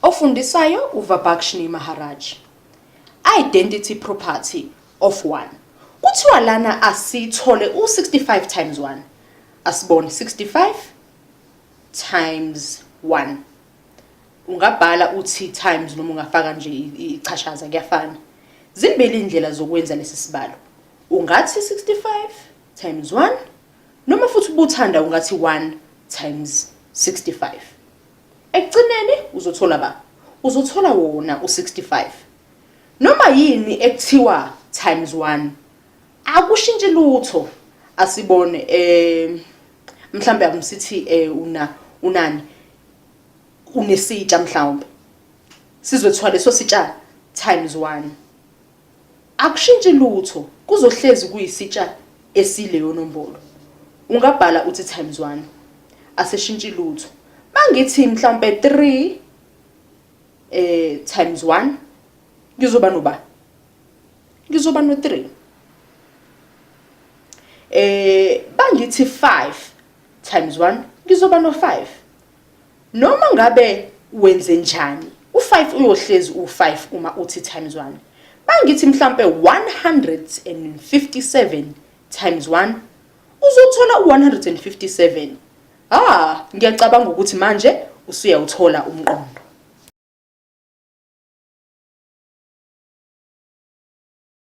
Ofundisayo uVabakshni Maharaj. Identity property of 1. Kuthiwa lana asithole u-65 times 1. Asibone 65 times 1. Ungabhala uthi times noma ungafaka nje ichashaza kuyafana. Zimbili indlela zokwenza lesi sibalo. Ungathi 65 times 1 noma futhi ubuthanda ungathi 1 times 65. Ekugcineni uzothola ba? Uzothola wona u-65. Noma yini ekuthiwa times 1 akushintshi lutho. Asibone mhlambe akumsithi una unani unesitsha mhlawumbe sizothiwa leso sitsha times 1 akushintshi lutho, kuzohlezi kuyisitsha esileyo nombolo. Ungabhala uthi times 1 asishintshi lutho. Mangithi mhlawumbe 3 times 1 ngizoba noba ngizoba no 3. Bangithi 5 times 1 ngizoba no 5. Noma ngabe wenze njani u5 uyohlezi u5 uma uthi times 1. Bangithi mhlambe 157 times 1 uzothola u157. Ngiyacabanga ukuthi manje usuyawuthola umqondo.